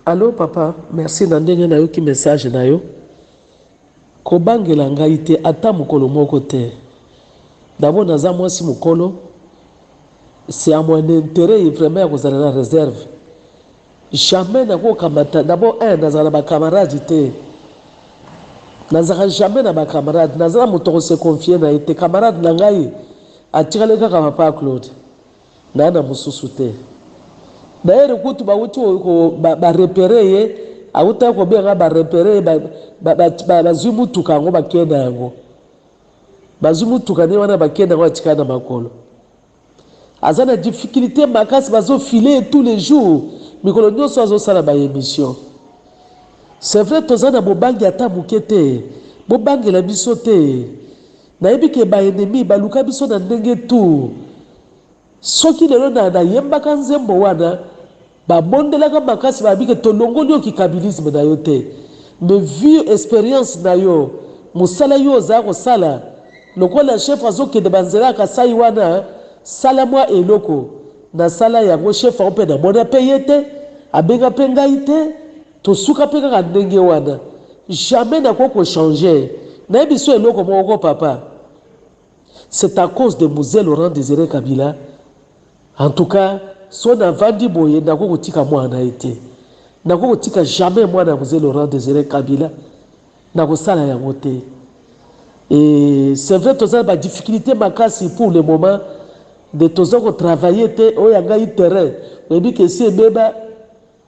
Allo papa, merci na ndenge nayoki message na yo. Kobangela ngai te ata mokolo moko te. D'abord naza mwasi mokolo, c'est à mon interet vraiment ya kozala na reserve. Jamais nakokamata, d'abord un nazala na ba camarades te. Nazalaka jamais na ba camarades, naza na moto ko se confier na ye te. Camarade na ngai atikali kaka papa Claude. Naa na mosusu te. D'ailleurs kutu bawuti ba repere ye, awutaki kobenga nga ba repere ye, bazui mutuka yango bakei na yango. Bazui mutuka ne wana bakei na yango atikali na makolo. Aza na difficulté makasi, bazo filer ye tous les jours, mikolo nionso azo sala ba emissions. C'est vrai toza na bobangi ata muke te, bobangela biso te. Nayebi ke ba ennemis baluka biso na ndenge tout. Soki lelo na nayembaka nzembo wana, babondelaka makasi balobi ke tolongoli yo ki kabilisme na yo te. Mais vu experience na yo, musala yo oza kosala, lokola chef azokende ba nzela ya Kasai wana, sala mwa eloko. Nasala yango, chef yango pe namona pe ye te, abenga pe ngai te. Tosuka pe kaka ndenge wana. Jamais nakoki ko changer. Nayebi so eloko moko ko papa. C'est à cause de Mzee Laurent Desire Kabila. En tout cas, so navandi boye nakoki kotika mwana na ye te. Nakoki kotika jamais mwana ya Mzee Laurent Desire Kabila. Nakosala yango te. Et c'est vrai toza na ba difficultés makasi pour le moment de toza ko travailler te oyo ya ngai terrain oyebi ke esi ebeba.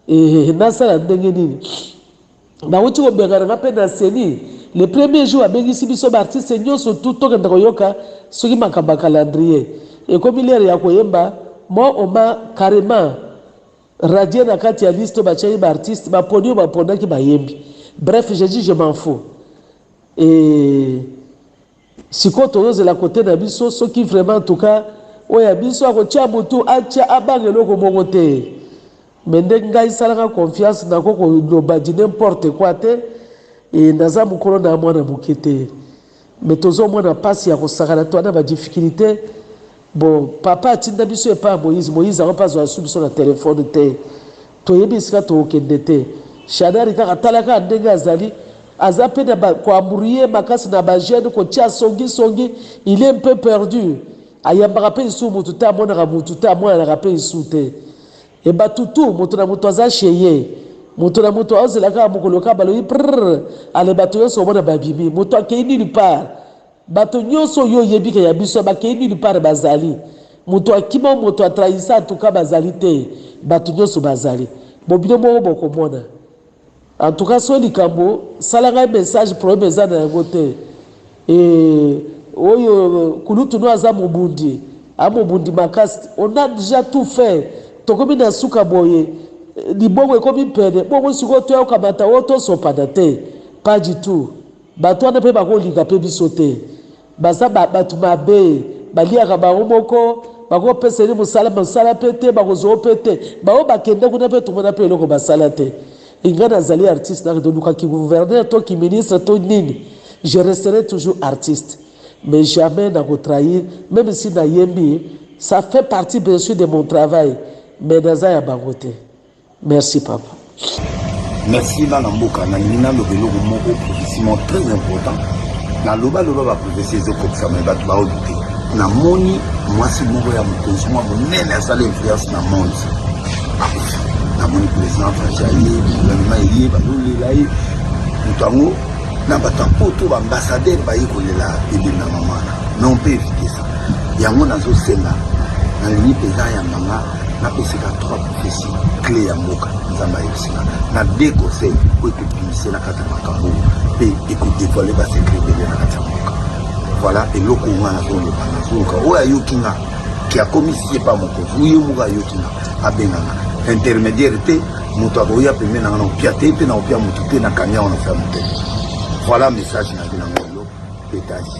Ehehe nasala ndenge nini? Bawuti kobengana nga pe na ceni le premier jour babengisi biso ba artistes nionso tout tokende koyoka soki makambo ya calendrier ekomi l'heure ya koyemba moi on m'a carrement radier na kati ya liste oyo batiaki ba artistes baponi oyo baponaki bayembi bref je dis je m'en fous et Sikoyo tozozela cote na biso soki vraiment en tout cas oyo ya biso akotia mutu atia abanga eloko moko te mais nde ngai salaka confiance nako koloba du n'importe quoi te et naza mukolo na mwana muke te mais tozomona pasi ya kosakana toa na ba difficultes bon papa atinda biso epai ya Moïse Moïse yango mpe azwa su biso na telefone te toyebi esika tokokende te Shadary kaka tala kaka ndenge azali Aza pe na ba ko embrouiller makasi na ba jeunes kotia songi songi il est un peu perdu ayambaka pe lisusu mutu te amonaka mutu te amonanaka pe lisusu te et batu tout mutu na mutu aza chez ye mutu na mutu aozela kaka mokolo kaka balobi prrr ale batu nionso omona babimi mutu akeyi nulle part bato nionso oyo oyebi ke ya biso bakeyi nulle part bazali mutu akima ou mutu a trahissa en tout cas bazali te batu nionso bazali bon bino moko bokomona En tout cas soki likambo sala ngai message problème eza na yango te et oyo kulutu no aza mobundi a mobundi makasi on a dejà tout fait tokomi na suka boye libongo ekomi pene bongo sikoyo toya kokamata oyo tosopana te pas du tout bato wana pe bakolinga pe biso te Baza ba batu mabe baliaka bango moko bako pesa ye musala musala pe te bakozua yo pe te ba oyo bakenda kuna pe tomona pe eloko basala te nga nazali artiste nakende koluka ki gouverneur to ki ministre to nini je resterai toujours artiste mais jamais nako trahir meme si nayembi ça fait partie bien sur de mon travail mais naza ya bango te. Merci papa. Merci bana mboka, nalingi naloba eloko moko prophetie moko très important. Naloba loba ba prophetie ezokokisama me bato baoyo te. Namoni mwasi moko ya mokonzi mwa monene asala influence na monde akufi. Namoni président Fatshi aye, gouvernement eye, bazolela ye moto yango na bato ya poto ba ambassadeur baye kolela ebembe ya mama wana. Mais on peut éviter ça. Yango nazosenga, nalingi mpenza ayamba nga Napeseka trois prophetie cle ya mboka nzambe ayebisi nga na deux conseil oyo ekobimise na kati ya makambo oyo mpe ekodevoile ba secret ebele na kati ya mboka voilà eloko nga nazoloba nazoluka oyo ayoki nga ke akomisi ye pa mokonzi oyo moko ayoki nga abenga nga intermédiaire te moto akoya pembeni na nga na kopia te mpe na kopia moto te na kanya wana sa motema voilà message na bino yango lelo petage.